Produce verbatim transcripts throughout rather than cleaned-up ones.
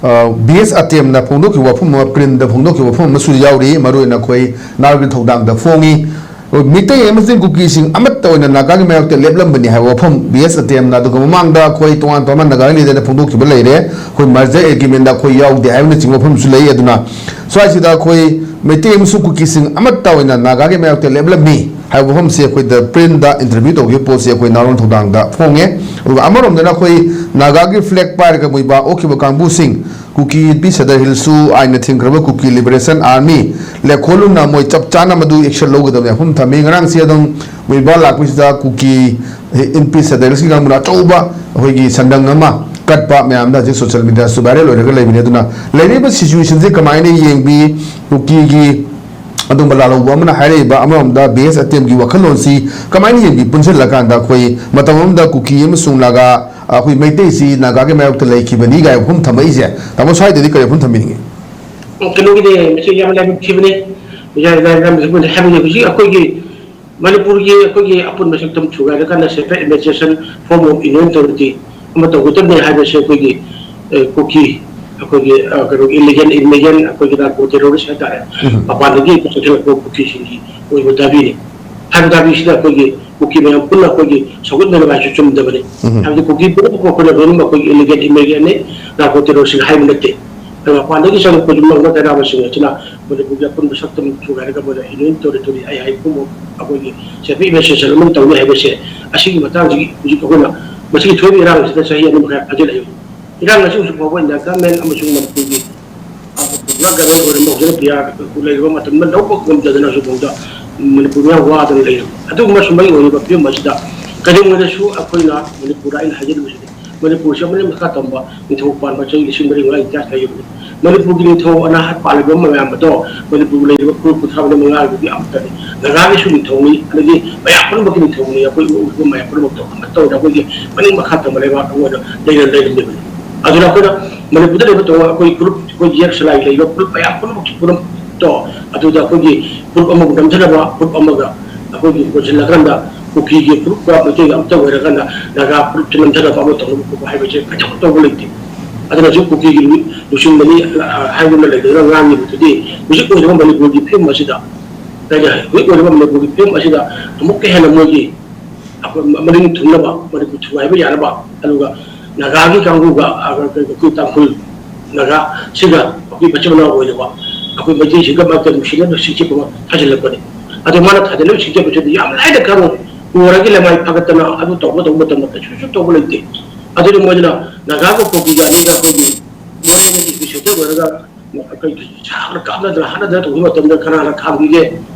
B ꯑꯦꯁ ꯑꯇꯦꯝꯅ ꯐꯣꯡꯗꯣꯛꯈꯤꯕ ꯋꯥꯐꯝ ꯑꯃ, ꯄ꯭ꯔꯤꯟꯗ ꯐꯣꯡꯗꯣꯛꯈꯤꯕ ꯋꯥꯐꯝ ꯑꯃꯁꯨ ꯌꯥꯎꯔꯤ꯫ ꯃꯔꯨꯑꯣꯏꯅ ꯑꯩꯈꯣꯏ ꯅꯥꯒꯥꯒꯤ ꯊꯧꯗꯥꯡꯗ ꯐꯣꯡꯉꯤ꯫ ꯑꯩꯈꯣꯏ ꯃꯩꯇꯩ ꯑꯃꯁꯨꯡ ꯀꯨꯀꯤꯁꯤꯡ ꯑꯃꯠꯇ ꯑꯣꯏꯅ ꯅꯥꯒꯥꯒꯤ ꯃꯥꯌꯣꯛꯇ ꯂꯦꯞꯂꯝꯕꯅꯤ ꯍꯥꯏꯕ ꯋꯥꯐꯝ ꯕꯤ ꯑꯦꯁ ꯑꯇꯦꯝꯅ, ꯑꯗꯨꯒ ꯃꯃꯥꯡꯗ ꯑꯩꯈꯣꯏ ꯇꯣꯉꯥꯟ ꯇꯣꯉꯥꯟꯕ ꯅꯥꯒꯥꯒꯤ ꯂꯤꯗꯔꯅ ꯐꯣꯡꯗꯣꯛꯈꯤꯕ ꯂꯩꯔꯦ꯫ ꯑꯩꯈꯣꯏ ꯃꯔꯖꯔ ꯑꯦꯒ꯭ꯔꯤꯃꯦꯟꯗ ꯑꯩꯈꯣꯏ ꯌꯥꯎꯗꯦ ꯍꯥꯏꯕꯅꯆꯤꯡꯕ ꯋꯥꯐꯝꯁꯨ ꯂꯩ꯫ ꯑꯗꯨꯅ ꯁ꯭ꯋꯥꯏꯁꯤꯗ ꯑꯩꯈꯣꯏ ꯃꯩꯇꯩ ꯑꯃꯁꯨꯡ ꯀꯨꯀꯤꯁꯤꯡ ꯑꯃꯠꯇ ꯑꯣꯏꯅ ꯅꯥꯒꯥꯒꯤ ꯃꯥꯌꯣꯛꯇ ꯂꯦꯞꯂꯝꯃꯤ ꯍꯥꯏꯕ ꯋꯥꯐꯝꯁꯤ ꯑꯩꯈꯣꯏꯗ ꯄ꯭ꯔꯤꯟꯗ ꯏꯟꯇꯔꯚ꯭ꯌꯨ ꯇꯧꯈꯤꯕ ꯄꯣꯠꯁꯤ ꯑꯩꯈꯣꯏ ꯅꯥꯔꯣꯟ ꯊꯧꯗꯥꯡꯗ ꯐꯣꯡꯉꯦ꯫ ꯑꯗꯨꯒ ꯑꯃꯔꯣꯝꯗꯅ ꯑꯩꯈꯣꯏ ꯅꯥꯒꯥꯒꯤ ꯐ꯭ꯂꯦꯒ ꯄꯥꯏꯔꯒ ꯃꯣꯏꯕꯥ ꯑꯣꯛꯈꯤꯕ ꯀꯥꯡꯕꯨꯁꯤꯡ, ꯀꯨꯀꯤ ꯏꯟꯄꯤ ꯁꯦꯗꯔ ꯍꯤꯜꯁꯨ ꯑꯥꯏꯟꯅ ꯊꯤꯡꯈ꯭ꯔꯕ ꯀꯨꯀꯤ ꯂꯤꯕꯔꯦꯁꯟ ꯑꯥꯔꯃꯤ, ꯂꯦꯈꯣꯜꯂꯨꯅ ꯃꯣꯏ ꯆꯞ ꯆꯥꯅ ꯃꯗꯨ ꯑꯦꯛꯁꯟ ꯂꯧꯒꯗꯕꯅꯤ ꯍꯥꯏꯕ ꯋꯥꯐꯝ ꯊꯝꯃꯤ꯫ ꯉꯔꯥꯡꯁꯤ ꯑꯗꯨꯝ ꯃꯣꯏꯕꯥ ꯂꯥꯛꯄꯁꯤꯗ ꯀꯨꯀꯤ ꯏꯟꯄꯤ ꯁꯦꯗꯔ ꯍꯤꯜꯁꯀꯤ ꯀꯥꯡꯕꯨꯅ ꯑꯆꯧꯕ ꯑꯩꯈꯣꯏꯒꯤ ꯁꯟꯗꯪ ꯑꯃ ꯀꯠꯄ ꯃꯌꯥꯝꯗ ꯍꯧꯖꯤꯛ ꯁꯣꯁꯤꯌꯦꯜ ꯃꯤꯗꯤꯌꯥꯁꯨ ꯚꯥꯏꯔꯦꯜ ꯑꯣꯏꯔꯒ ꯂꯩꯕꯅꯤ꯫ ꯑꯗꯨꯅ ꯂꯩꯔꯤꯕ ꯁꯤꯆꯨꯋꯦꯁꯟꯁꯦ ꯀꯃꯥꯏꯅ ꯌꯦꯡꯕꯤ? ꯀꯨꯀꯤꯒꯤ ꯑꯗꯨꯝꯕ ꯂꯥꯜꯍꯧꯕ ꯑꯃꯅ ꯍꯥꯏꯔꯛꯏꯕ ꯑꯃꯔꯣꯝꯗ ꯕꯤ ꯑꯦꯁ ꯑꯇꯦꯝꯒꯤ ꯋꯥꯈꯜꯂꯣꯟꯁꯤ ꯀꯃꯥꯏꯅ ꯌꯦꯡꯕꯤ? ꯄꯨꯟꯁꯤꯜꯂꯀꯥꯟꯗ ꯑꯩꯈꯣꯏ ꯃꯇꯝ ꯑꯃꯗ ꯀꯨꯀꯤ ꯑꯃꯁꯨꯡ ꯅꯥꯒꯥ, ꯑꯩꯈꯣꯏ ꯃꯩꯇꯩꯁꯤ ꯅꯥꯒꯥꯒꯤ ꯃꯥꯌꯣꯛꯇ ꯂꯩꯈꯤꯕꯅꯤ ꯀꯥꯏ ꯋꯥꯐꯝ ꯊꯝꯃꯛꯏꯁꯦ, ꯇꯥꯃꯣ ꯁ꯭ꯋꯥꯏꯗꯗꯤ ꯀꯔꯤ ꯋꯥꯐꯝ ꯊꯝꯕꯤꯅꯤꯡꯉꯤ? ꯀꯩꯅꯣꯒꯤꯗꯤ ꯃꯁꯤ ꯌꯥꯝ ꯂꯥꯏꯕꯛ ꯊꯤꯕꯅꯤ꯫ ꯌꯥꯝ ꯂꯥꯏꯕꯛ ꯊꯤꯕꯅꯤ ꯍꯥꯏꯕꯗꯤ ꯍꯧꯖꯤꯛ ꯑꯩꯈꯣꯏꯒꯤ ꯃꯅꯤꯄꯨꯔꯒꯤ ꯑꯩꯈꯣꯏꯒꯤ ꯑꯄꯨꯟꯕ ꯁꯛꯇꯝ ꯊꯨꯒꯥꯏꯔꯀꯥꯟꯗ separate administration form of union territory ꯑꯃ ꯇꯧꯒꯗꯕꯅꯤ ꯍꯥꯏꯕꯁꯦ ꯑꯩꯈꯣꯏꯒꯤ, ꯑꯦ, ꯀꯨꯀꯤ, ꯑꯩꯈꯣꯏꯒꯤ, ꯑ, ꯀꯩꯅꯣꯒꯤ illegal immigrant, ꯑꯩꯈꯣꯏꯒꯤ narco terrorist ꯍꯥꯏꯇꯥꯔꯦ, ꯎꯝ꯫ ꯃꯄꯥꯟꯗꯒꯤ ꯆꯪꯁꯤꯜꯂꯛꯄ ꯀꯨꯀꯤꯁꯤꯡꯒꯤ ꯑꯣꯏꯕ ꯗꯥꯕꯤꯅꯤ꯫ ꯍꯥꯏꯕ ꯗꯥꯕꯤꯁꯤꯗ ꯑꯩꯈꯣꯏꯒꯤ ꯀꯨꯀꯤ ꯃꯌꯥꯝ ꯄꯨꯟꯅ ꯑꯩꯈꯣꯏꯒꯤ ꯁꯧꯒꯠꯅꯅꯕ ꯍꯥꯏꯁꯨ ꯆꯨꯝꯗꯕꯅꯤ꯫ ꯎꯝ꯫ ꯍꯥꯏꯕꯗꯤ ꯀꯨꯀꯤ ꯄꯨꯝꯅꯃꯛꯄꯨ ꯑꯩꯈꯣꯏꯅ ꯂꯣꯏꯅꯃꯛ ꯑꯩꯈꯣꯏꯒꯤ illegal immigrantꯅꯤ, narco terroristꯅꯤ ꯍꯥꯏꯕ ꯅꯠꯇꯦ꯫ ꯑꯗꯨꯒ ꯃꯄꯥꯟꯗꯒꯤ ꯆꯪꯂꯛꯄ ꯌꯨꯝꯂꯣꯟꯕ ꯀꯩꯔꯥꯕꯁꯤꯡ ꯑꯁꯤꯅ ꯃꯅꯤꯄꯨꯔꯒꯤ ꯑꯄꯨꯟꯕ ꯁꯛꯇꯝ ꯊꯨꯒꯥꯏꯔꯒ ꯃꯣꯏꯅ union territory ꯑꯩ ꯍꯥꯏ ꯄꯨꯝꯕ ꯑꯩꯈꯣꯏꯒꯤ separate administration ꯑꯃ ꯇꯧꯅꯤ ꯍꯥꯏꯕꯁꯦ, ꯑꯁꯤꯒꯤ ꯃꯇꯥꯡꯁꯤꯒꯤ ꯍꯧꯖꯤꯛ ꯑꯩꯈꯣꯏꯅ ꯃꯁꯤꯒꯤ ꯊꯣꯛꯏꯕ ꯏꯔꯥꯡ ꯑꯁꯤꯗ ꯆꯍꯤ ꯑꯅꯤ ꯃꯈꯥꯏ ꯐꯥꯖꯤꯜꯂꯛꯏ꯫ ꯏꯔꯥꯡ ꯑꯁꯤ ꯍꯧꯖꯤꯛ ꯐꯥꯎꯕ Indian government ꯑꯃꯁꯨꯡ ꯃꯅꯤꯄꯨꯔꯒꯤ ꯄꯨꯔꯥ government ꯑꯣꯏꯔꯝꯕ ꯍꯧꯖꯤꯛꯅ ꯄꯤꯌꯥ ꯂꯩꯔꯨꯕ ꯃꯇꯝꯗ ꯂꯧꯕ ꯉꯝꯗꯗꯅ ꯍꯧꯖꯤꯛ ꯐꯥꯎꯗ ꯃꯅꯤꯄꯨꯔ ꯃꯤꯌꯥꯝ ꯋꯥꯗꯅ ꯂꯩꯔꯤ꯫ ꯑꯗꯨꯒꯨꯝꯕ ꯁꯨꯃꯥꯏꯅ ꯑꯣꯏꯔꯤꯕ ꯐꯤꯕꯝ ꯑꯁꯤꯗ ꯀꯩꯗꯧꯉꯩꯗꯁꯨ ꯑꯩꯈꯣꯏꯅ, ꯃꯅꯤꯄꯨꯔꯗ ꯑꯩꯅ ꯍꯥꯏꯖꯅꯤꯡꯕꯁꯤꯗꯤ, ꯃꯅꯤꯄꯨꯔꯁꯤ ꯑꯃꯅꯤ ꯃꯈꯥ ꯇꯝꯕ ꯅꯤꯡꯊꯧ ꯄꯥꯟꯕ ꯆꯍꯤ ꯂꯤꯁꯤꯡ ꯃꯔꯤ ꯃꯉꯥ ꯏꯇꯤꯍꯥꯁ ꯂꯩꯔꯤꯕꯅꯤ꯫ ꯃꯅꯤꯄꯨꯔꯒꯤ ꯅꯤꯡꯊꯧ ꯑꯅ ꯍꯥꯠ ꯄꯥꯜꯂꯤꯕ ꯃꯌꯥꯝ ꯑꯗꯣ ꯃꯅꯤꯄꯨꯔꯒꯤ ꯂꯩꯔꯤꯕ ꯐꯨꯔꯨꯞ ꯀꯨꯟꯊ꯭ꯔꯥ ꯃꯉꯥꯗꯨꯗꯤ ꯑꯃꯠꯇꯅꯤ꯫ ꯅꯥꯒꯥꯒꯤꯁꯨ ꯅꯤꯡꯊꯧꯅꯤ, ꯑꯗꯒꯤ ꯃꯌꯥꯝ ꯄꯨꯝꯅꯃꯛꯀꯤ ꯅꯤꯡꯊꯧꯅꯤ꯫ ꯑꯩꯈꯣꯏ ꯏꯃꯨꯡ ꯏꯃꯨꯡ ꯃꯌꯥꯝ ꯄꯨꯝꯅꯃꯛꯇꯣ ꯑꯃꯠꯇ ꯑꯣꯏꯅ ꯑꯩꯈꯣꯏꯒꯤ ꯃꯅꯤꯡ ꯃꯈꯥ ꯇꯝꯕ ꯂꯩꯕꯥꯛ ꯑꯃ ꯑꯣꯏꯅ ꯂꯩꯅ ꯂꯩꯔꯝꯃꯤꯕꯅꯤ꯫ ꯑꯗꯨꯅ ꯑꯩꯈꯣꯏꯅ ꯃꯅꯤꯄꯨꯔꯗ ꯂꯩꯕ ꯇꯣꯉꯥꯟ ꯑꯩꯈꯣꯏ ꯐꯨꯔꯨꯞ, ꯑꯩꯈꯣꯏ ꯌꯦꯛ ꯁꯂꯥꯏ ꯂꯩꯕ ꯐꯨꯔꯨꯞ ꯃꯌꯥꯝ ꯄꯨꯝꯅꯃꯛꯀꯤ ꯐꯨꯔꯨꯞꯇꯣ ꯑꯗꯨꯗ ꯑꯩꯈꯣꯏꯒꯤ ꯐꯨꯔꯨꯞ ꯑꯃꯕꯨ ꯅꯝꯊꯅꯕ ꯐꯨꯔꯨꯞ ꯑꯃꯒ ꯑꯩꯈꯣꯏꯒꯤ ꯄꯨꯟꯁꯤꯜꯂꯀꯥꯟꯗ ꯀꯨꯀꯤꯒꯤ ꯐꯨꯔꯨꯞꯀ ꯃꯩꯇꯩꯒ ꯑꯝꯇ ꯑꯣꯏꯔꯀꯥꯟꯗ ꯅꯥꯒꯥ ꯐꯨꯔꯨꯞꯁꯦ ꯅꯝꯊꯅꯕ ꯑꯃ ꯇꯧꯅꯕ ꯈꯣꯠꯄ ꯍꯥꯏꯕꯁꯦ ꯀꯩꯗꯧ ꯇꯧꯕ ꯂꯩꯇꯦ꯫ ꯑꯗꯨꯅꯁꯨ ꯀꯨꯀꯤꯒꯤ ꯂꯨ-, ꯂꯨꯆꯤꯡꯕꯅꯤ, ꯑ, ꯍꯥꯏꯗꯨꯅ ꯂꯩꯗꯅ ꯉꯥꯡꯉꯤꯕꯗꯨꯗꯤ ꯍꯧꯖꯤꯛ ꯑꯣꯏꯔꯤꯕ ꯃꯅꯤꯄꯨꯔꯒꯤ ꯐꯤꯕꯝ ꯑꯁꯤꯗ, ꯀꯔꯤ ꯍꯥꯏ, ꯍꯧꯖꯤꯛ ꯑꯣꯏꯔꯤꯕ ꯃꯅꯤꯄꯨꯔꯒꯤ ꯐꯤꯕꯝ ꯑꯁꯤꯗ ꯑꯃꯨꯛꯀ ꯍꯦꯟꯅ ꯃꯣꯏꯒꯤ ꯑꯩꯈꯣꯏ ꯃ-, ꯃꯅꯤꯡ ꯊꯨꯡꯅꯕ, ꯃꯅꯤꯄꯨꯔ ꯊꯨꯒꯥꯏꯕ ꯌꯥꯅꯕ, ꯑꯗꯨꯒ ꯅꯥꯒꯥꯒꯤ ꯀꯥꯡꯕꯨꯒ, ꯑ, ꯑꯩꯈꯣꯏ ꯇꯥꯡꯈꯨꯜ ꯅꯥꯒꯥ ꯁꯤꯒ ꯑꯩꯈꯣꯏ ꯃꯆꯤꯟ ꯃꯅꯥꯎ ꯑꯣꯏꯔꯕ ꯑꯩꯈꯣꯏ ꯃꯩꯇꯩꯁꯤꯒ ꯃꯔꯛꯇ ꯅꯨꯡꯁꯤꯅꯕ ꯁꯤꯡꯆꯤꯞ ꯑꯃ ꯊꯥꯖꯤꯜꯂꯛꯄꯅꯤ꯫ ꯑꯗꯣ ꯃꯥꯅ ꯊꯥꯖꯤꯜꯂꯛꯄ ꯁꯤꯡꯆꯤꯞ ꯑꯁꯤꯗꯤ ꯌꯥꯝ ꯂꯥꯏꯅ ꯈꯪꯉꯨ, ꯀꯣꯔꯒꯤ ꯂꯃꯥꯏ ꯐꯒꯠꯇꯅ ꯑꯗꯨ ꯇꯧꯕ ꯇꯧꯕ ꯃꯇꯝꯗ ꯀꯩꯁꯨꯁꯨ ꯇꯧꯕ ꯂꯩꯇꯦ꯫ ꯑꯗꯨꯅ ꯃꯣꯏꯗꯨꯅ ꯅꯥꯒꯥꯒ ꯀꯨꯀꯤꯒ ꯑꯅꯤꯒ ꯑꯩꯈꯣꯏꯒꯤ ꯃꯣꯏ ꯑꯅꯤꯒꯤ ꯁꯦꯟꯇꯔ ꯑꯣꯏꯔꯒ ꯑꯩꯈꯣꯏ ꯁꯥꯡꯅ ꯀꯥꯞꯅꯗꯅ ꯍꯥꯠꯅꯗꯅ ꯇꯧꯕ ꯃꯇꯝꯗ ꯀꯅꯥꯅ ꯈꯥꯝꯈꯤꯒꯦ?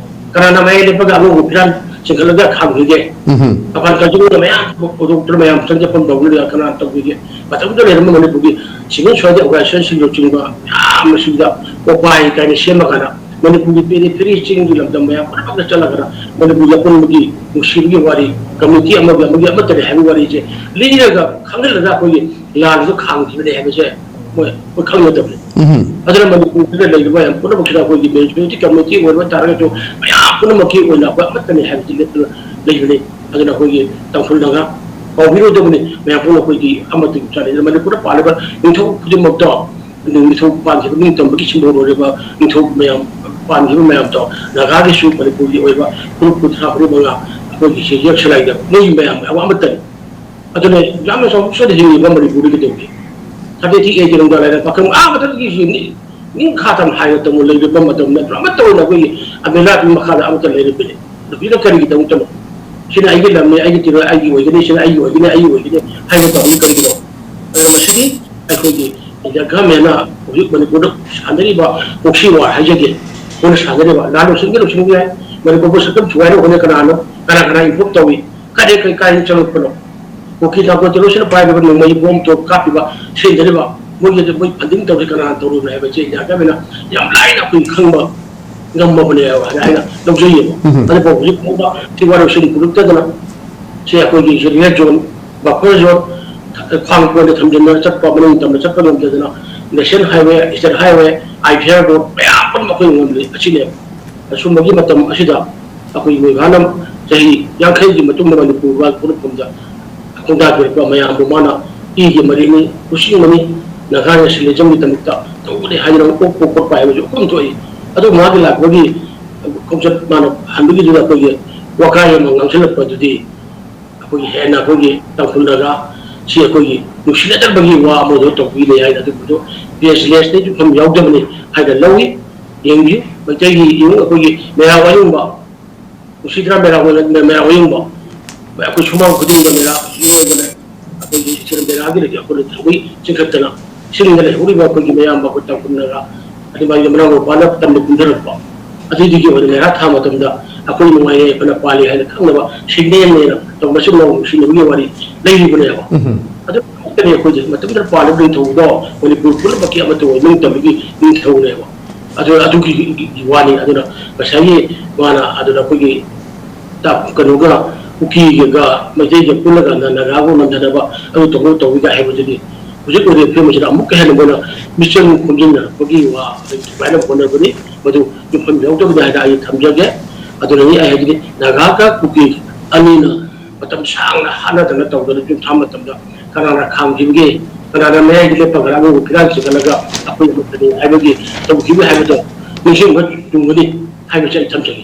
ꯀꯅꯥꯅ ꯃꯌꯥꯏ ꯂꯦꯞꯄꯒ ꯑꯉꯧꯕ ꯐꯤꯔꯥꯟ ꯆꯤꯡꯈꯠꯂꯒ ꯈꯥꯝꯈꯤꯒꯦ? ꯎꯝ꯫ ꯃꯄꯥꯟ ꯀꯥꯡꯖꯩꯕꯨꯡꯅ ꯃꯌꯥꯝ ꯍꯧꯗꯣꯛꯇꯨꯅ ꯃꯌꯥꯝ ꯆꯪꯖꯐꯝ ꯇꯧꯗꯨꯅ ꯀꯅꯥꯅ ꯇꯧꯈꯤꯒꯦ? ꯃꯇꯝꯗꯨꯗ ꯂꯩꯔꯝꯕ ꯃꯅꯤꯄꯨꯔꯒꯤ civil society organization ꯁꯤꯡꯅꯆꯤꯡꯕ ꯃꯌꯥꯝ ꯑꯁꯤꯗ ꯀꯣꯄꯥꯏ ꯀꯥꯏꯅ ꯁꯦꯝꯃꯒꯅ ꯃꯅꯤꯄꯨꯔꯒꯤ ꯄꯦꯔꯤ ꯄꯦꯔꯤ ꯆꯤꯡꯒꯤ ꯂꯝꯗꯝ ꯃꯌꯥꯝ ꯄꯨꯝꯅꯃꯛꯇ ꯆꯠꯂꯒꯅ ꯃꯅꯤꯄꯨꯔꯒꯤ ꯑꯄꯨꯟꯕꯒꯤ ꯅꯨꯡꯁꯤꯕꯒꯤ ꯋꯥꯔꯤ, ꯀꯝꯃ꯭ꯌꯨꯅꯤꯇꯤ ꯑꯃꯒꯤ ꯑꯃꯒꯤ ꯑꯃꯠꯇꯅꯤ ꯍꯥꯏꯕꯒꯤ ꯋꯥꯔꯤꯁꯦ ꯂꯤꯔꯒ ꯈꯪꯍꯜꯂꯒ ꯑꯩꯈꯣꯏꯒꯤ ꯂꯥꯟꯗꯨ ꯈꯥꯝꯈꯤꯕꯅꯦ ꯍꯥꯏꯕꯁꯦ ꯃꯣꯏ, ꯃꯣꯏ ꯈꯪꯒꯗꯕꯅꯤ꯫ ꯎꯝ꯫ ꯑꯗꯨꯅ ꯃꯅꯤꯄꯨꯔꯁꯤꯗ ꯂꯩꯔꯤꯕ ꯃꯌꯥꯝ ꯄꯨꯝꯅꯃꯛꯁꯤꯗ ꯑꯩꯈꯣꯏꯒꯤ ꯃꯦꯖꯣꯔꯤꯇꯤ ꯀꯝꯃ꯭ꯌꯨꯅꯤꯇꯤ ꯑꯣꯏꯕ ꯇꯥꯔꯒꯁꯨ ꯃꯌꯥꯝ ꯄꯨꯝꯅꯃꯛꯀꯤ ꯑꯣꯏꯅ ꯑꯩꯈꯣꯏ ꯑꯃꯠꯇꯅꯤ ꯍꯥꯏꯕꯁꯤ ꯂꯦꯞꯇꯅ ꯂꯩꯕꯅꯤ꯫ ꯑꯗꯨꯅ ꯑꯩꯈꯣꯏꯒꯤ ꯇꯥꯡꯈꯨꯜ ꯅꯥꯒꯥ ꯀꯥꯎꯕꯤꯔꯣꯏꯗꯕꯅꯤ꯫ ꯃꯌꯥꯝ ꯄꯨꯝꯅ ꯑꯩꯈꯣꯏꯒꯤ ꯑꯃꯠꯇ ꯆꯥꯅꯩ꯫ ꯑꯗꯨꯅ ꯃꯅꯤꯄꯨꯔꯗ ꯄꯥꯜꯂꯤꯕ ꯅꯤꯡꯊꯧ ꯈꯨꯗꯤꯡꯃꯛꯇꯣ, ꯅꯤꯡꯊꯧ ꯄꯥꯟꯈꯤꯕ ꯅꯤꯡꯇꯝꯕꯒꯤ ꯁꯤꯝꯕꯣꯜ ꯑꯣꯏꯔꯤꯕ ꯅꯤꯡꯊꯧ ꯃꯌꯥꯝ, ꯄꯥꯟꯈꯤꯕ ꯃꯌꯥꯝꯗꯣ ꯅꯥꯒꯥꯒꯤꯁꯨ ꯃꯅꯤꯄꯨꯔꯒꯤ ꯑꯣꯏꯕ ꯐꯨꯔꯨꯞ ꯀꯨꯟꯊ꯭ꯔꯥ ꯃꯔꯤ ꯃꯉꯥ ꯑꯩꯈꯣꯏꯒꯤ ꯁꯦ ꯌꯦꯛ ꯁꯂꯥꯏꯗ ꯃꯣꯏꯒꯤ ꯃꯌꯥꯝ ꯑꯃꯠꯇꯅꯤ꯫ ꯑꯗꯨꯅ ꯌꯥꯝꯅ ꯆꯥꯎꯊꯣꯛꯆꯅ ꯍꯤꯡꯉꯤꯕ ꯃꯅꯤꯄꯨꯔꯗ ꯀꯩꯗꯧꯒꯦ? ꯊꯥꯔꯇꯤ ꯑꯩꯠ ꯀꯤꯂꯣꯃꯤꯇꯔ ꯂꯩꯔꯦ, ꯄꯥꯈꯪ ꯑꯥ ꯃꯊꯛꯀꯤ ꯅꯤꯡꯈꯥ ꯇꯝ ꯍꯥꯏꯅ ꯇꯧꯅ ꯂꯩꯔꯤꯕ ꯃꯇꯝꯗ ꯑꯃꯠꯇ ꯑꯣꯏꯅ ꯑꯩꯈꯣꯏꯒꯤ ꯑꯃꯦꯂꯥꯒꯤ ꯃꯈꯥꯗ ꯑꯃꯠꯇ ꯂꯩꯔꯤꯕꯅꯤ꯫ ꯅꯨꯄꯤꯅ ꯀꯔꯤꯒꯤꯗꯃꯛꯇꯅꯣ? ꯁꯤꯅ ꯑꯩꯒꯤ ꯂꯝꯅꯤ, ꯑꯩꯒꯤ ꯇꯤꯔꯣ, ꯑꯩꯒꯤ ꯑꯣꯏꯒꯅꯤ, ꯁꯤꯅ ꯑꯩꯒꯤ ꯑꯣꯏꯒꯅꯤ, ꯑꯩꯒꯤ ꯑꯣꯏꯒꯅꯤ ꯍꯥꯏꯕ ꯇꯧꯔꯤ ꯀꯔꯤꯒꯤꯅꯣ? ꯑꯗꯨꯅ ꯃꯁꯤꯗꯤ ꯑꯩꯈꯣꯏꯒꯤ ꯏꯟꯗꯤꯌꯥ ꯒꯚꯔꯟꯃꯦꯟꯅ ꯍꯧꯖꯤꯛ ꯃꯅꯤꯄꯨꯔꯗ ꯁꯥꯟꯅꯔꯤꯕ proxy war ꯍꯥꯏꯖꯒꯦ, ꯃꯣꯏꯅ ꯁꯥꯟꯅꯔꯤꯕ ꯂꯥꯟ ꯂꯣꯏꯁꯤꯟꯒꯦ ꯂꯣꯏꯁꯤꯟꯕ ꯌꯥꯏ, ꯃꯅꯤꯄꯨꯔꯕꯨ ꯁꯛꯇꯝ ꯊꯨꯒꯥꯏꯅ ꯍꯣꯠꯅꯩ ꯀꯅꯥꯅꯣ? ꯀꯅꯥ ꯀꯅꯥ involve ꯇꯧꯏ? ꯀꯗꯥꯏ ꯀꯩ ꯀꯥꯏꯗ ꯆꯪꯉꯛꯄꯅꯣ? ꯀꯨꯀꯤ ꯇꯥꯡꯈꯨꯜ terrorist ꯅ ꯄꯥꯏꯔꯤꯕ ꯅꯣꯡꯃꯩ ꯕꯣꯝ ꯇꯣꯞ ꯀꯥꯞꯄꯤꯕ, ꯁꯦꯝꯗꯔꯤꯕ, ꯃꯣꯏꯒꯤ ꯃꯣꯏ funding ꯇꯧꯔꯤ ꯀꯅꯥꯅ ꯇꯧꯔꯤꯕꯅꯣ ꯍꯥꯏꯕꯁꯦ ꯏꯟꯗꯤꯌꯥ ꯒꯚꯔꯟꯃꯦꯟꯅ ꯌꯥꯝ ꯂꯥꯏꯅ ꯑꯩꯈꯣꯏ ꯈꯪꯕ ꯉꯝꯃꯕꯅꯦ ꯍꯥꯏꯅ ꯑꯩꯅ ꯂꯧꯖꯩꯌꯦꯕ꯫ ꯎꯝ꯫ ꯑꯗꯨꯐꯥꯎ ꯍꯧꯖꯤꯛ ꯐꯥꯎꯕ ꯁꯤ ꯋꯥꯔꯧꯁꯤꯡ ꯄꯨꯔꯛꯇꯗꯅ ꯁꯤ ꯑꯩꯈꯣꯏꯒꯤ ꯁꯤ red zone, buffer zone, ꯈ꯭ꯋꯥꯡ ꯀꯣꯟꯗ ꯊꯝꯖꯤꯟꯗꯅ ꯆꯠꯄ, ꯃꯅꯤꯡ ꯇꯝꯅ ꯆꯠꯄ ꯉꯝꯗꯗꯅ national highway, state highway, IPR road ꯃꯌꯥꯝ ꯄꯨꯝꯅꯃꯛ ꯑꯩꯈꯣꯏ ꯉꯝꯂꯤ ꯑꯁꯤꯅꯦꯕ꯫ ꯑꯁꯨꯝꯕꯒꯤ ꯃꯇꯝ ꯑꯁꯤꯗ ꯑꯩꯈꯣꯏ ꯃꯣꯏꯚꯥꯅ ꯆꯍꯤ ꯌꯥꯡꯈꯩꯒꯤ ꯃꯇꯨꯡꯗ ꯃꯅꯤꯄꯨꯔ ꯄꯨꯔꯛꯐꯝꯗ ꯈꯣꯡꯗꯥꯕꯤꯔꯛꯄ ꯃꯌꯥꯝꯕꯨ ꯃꯥꯅ ꯏꯒꯤ ꯃꯔꯤꯅꯤ, ꯎꯆꯤꯃꯅꯤ, ꯅꯥꯒꯥ ꯅꯦꯁꯅꯦꯂꯤꯖꯝꯒꯤꯗꯃꯛꯇ ꯇꯧꯒꯅꯤ ꯍꯥꯏꯗꯅ ꯀꯣꯛ ꯀꯣꯛ ꯀꯣꯛꯄ ꯍꯥꯏꯕꯁꯨ ꯑꯃ ꯊꯣꯛꯏ꯫ ꯑꯗꯨ ꯃꯥꯒꯤ ꯂꯥꯛꯄꯒꯤ ꯈꯣꯡꯆꯠ ꯃꯥꯅ ꯍꯟꯕꯒꯤꯗꯨꯗ ꯑꯩꯈꯣꯏꯒꯤ ꯋꯥꯀꯥꯏ ꯑꯃ ꯉꯥꯡꯁꯤꯜꯂꯛꯄ ꯑꯗꯨꯗꯤ ꯑꯩꯈꯣꯏꯒꯤ ꯍꯦꯟꯅ ꯑꯩꯈꯣꯏꯒꯤ ꯇꯥꯡꯈꯨꯜ ꯅꯥꯒꯥ ꯁꯤ ꯑꯩꯈꯣꯏꯒꯤ ꯅꯨꯡꯁꯤꯅꯗꯕꯒꯤ ꯋꯥ ꯑꯃꯗꯣ ꯇꯧꯕꯤꯔꯦ ꯍꯥꯏꯅ ꯑꯗꯨꯝꯕꯗꯣ ꯕꯦꯁꯂꯦꯁꯇ ꯌꯨꯝꯐꯝ ꯌꯥꯎꯗꯕꯅꯤ ꯍꯥꯏꯅ ꯂꯧꯏ꯫ ꯌꯦꯡꯕꯤꯌꯨ, ꯃꯩꯇꯩꯒꯤ ꯏꯃꯨꯡ ꯑꯩꯈꯣꯏꯒꯤ ꯃꯩꯔꯥ ꯋꯥꯌꯨꯡꯕ, ꯅꯨꯡꯁꯤꯗ꯭ꯔꯥ ꯃꯩꯔꯥ ꯋꯥꯌꯨꯡꯕ? ꯑꯩꯈꯣꯏ ꯁꯨꯃꯥꯡ ꯈꯨꯗꯤꯡꯗ ꯃꯩꯔꯥ ꯌꯨꯡꯕꯅ ꯑꯩꯈꯣꯏꯒꯤ ꯏꯆꯤꯜ ꯃꯩꯔꯥꯒꯤ ꯂꯩꯇꯦ ꯑꯩꯈꯣꯏꯅ ꯊꯧꯕꯩ ꯆꯤꯡꯈꯠꯇꯅ ꯏꯁꯤꯡꯗ ꯂꯩꯍꯧꯔꯤꯕ ꯑꯩꯈꯣꯏꯒꯤ ꯃꯌꯥꯝꯕ ꯑꯩꯈꯣꯏ ꯇꯥꯡꯈꯨꯜ ꯅꯥꯒꯥ ꯑꯗꯨꯃꯥꯏꯅ ꯃꯅꯥꯎ ꯅꯨꯄꯥꯅ ꯇꯝꯅ ꯀꯨꯝꯊꯔꯛꯄ꯫ ꯑꯗꯨꯏꯗꯨꯒꯤ ꯑꯣꯏꯅ ꯃꯩꯔꯥ ꯊꯥ ꯃꯇꯝꯗ ꯑꯩꯈꯣꯏ ꯅꯨꯡꯉꯥꯏꯅ ꯌꯥꯏꯐꯅ ꯄꯥꯜꯂꯤ ꯍꯥꯏꯅ ꯈꯪꯅꯕ ꯁꯤꯡꯅꯦꯝꯅꯦꯅ ꯇꯧꯕ ꯃꯆꯤꯟ ꯃꯅꯥꯎ ꯅꯨꯡꯁꯤꯅꯕꯒꯤ ꯋꯥꯔꯤ ꯂꯩꯔꯤꯕꯅꯦꯕ꯫ ꯎꯝ꯫ ꯑꯗꯨ ꯈꯛꯇꯅꯤ ꯑꯩꯈꯣꯏꯁꯦ ꯃꯇꯝꯗꯨꯗ ꯄꯥꯜꯂꯤꯕ ꯅꯤꯡꯊꯧꯗꯣ ꯃꯅꯤꯄꯨꯔ ꯄꯨꯝꯅꯃꯛꯀꯤ ꯑꯃꯠꯇ ꯑꯣꯏꯕ ꯅꯤꯡꯇꯝꯕꯒꯤ ꯅꯤꯡꯊꯧꯅꯦꯕ꯫ ꯑꯗꯨ ꯑꯗꯨꯒꯤ ꯋꯥꯅꯤ꯫ ꯑꯗꯨꯅ ꯉꯁꯥꯏꯒꯤ ꯃꯥꯅ ꯑꯗꯨꯗ ꯑꯩꯈꯣꯏꯒꯤ ꯇ-, ꯀꯩꯅꯣꯒ ꯀꯨꯀꯤꯒ ꯃꯩꯇꯩꯒ ꯄꯨꯜꯂꯒ ꯅ-, ꯅꯥꯒꯥꯕꯨ ꯅꯟꯊꯅꯕ ꯑꯗꯨ ꯇꯧꯅꯕ ꯇꯧꯕꯤꯒ ꯍꯥꯏꯕꯗꯨꯗꯤ ꯍꯧꯖꯤꯛ ꯑꯣꯏꯔꯤꯕ ꯐꯤꯕꯝ ꯑꯁꯤꯗ ꯑꯃꯨꯛꯀ ꯍꯦꯟꯅ ꯃꯣꯏꯅ ꯃꯤꯆꯪ ꯈꯣꯝꯖꯤꯟꯅꯔꯛꯄꯒꯤ ꯋꯥ ꯑꯗꯨ ꯊꯨꯒꯥꯏꯅꯕ ꯍꯣꯠꯅꯕꯅꯤ꯫ ꯃꯗꯨ ꯌꯨꯝꯐꯝ ꯌꯥꯎꯗꯕꯅꯤ ꯍꯥꯏꯅ ꯑꯩ ꯊꯝꯖꯒꯦ꯫ ꯑꯗꯨꯅꯅꯤ ꯑꯩ ꯍꯥꯏꯖꯔꯤ, ꯅꯥꯒꯥꯒ ꯀꯨꯀꯤ ꯑꯅꯤꯅ ꯃꯇꯝ ꯁꯥꯡꯅ ꯍꯥꯠꯅꯗꯅ ꯇꯧꯗꯅ ꯌꯨꯝ ꯊꯥ ꯃꯇꯝꯗ ꯀꯅꯥꯅ ꯈꯥꯝꯈꯤꯕꯒꯦ? ꯀꯅꯥꯅ ꯃꯌꯥꯏꯗ ꯂꯦꯞꯄꯒ ꯑꯉꯧꯕ ꯐꯤꯔꯥꯜ ꯆꯤꯡꯈꯠꯂꯒ ꯑꯩꯈꯣꯏ ꯑꯃꯠꯇꯅꯤ ꯍꯥꯏꯕꯒꯤ ꯇꯧꯈꯤꯕ ꯍꯥꯏꯕꯗꯣ ꯅꯤꯡꯁꯤꯡꯕ ꯇꯨꯡꯒꯅꯤ ꯍꯥꯏꯕꯁꯤ ꯑꯩ ꯊꯝꯖꯒꯦ꯫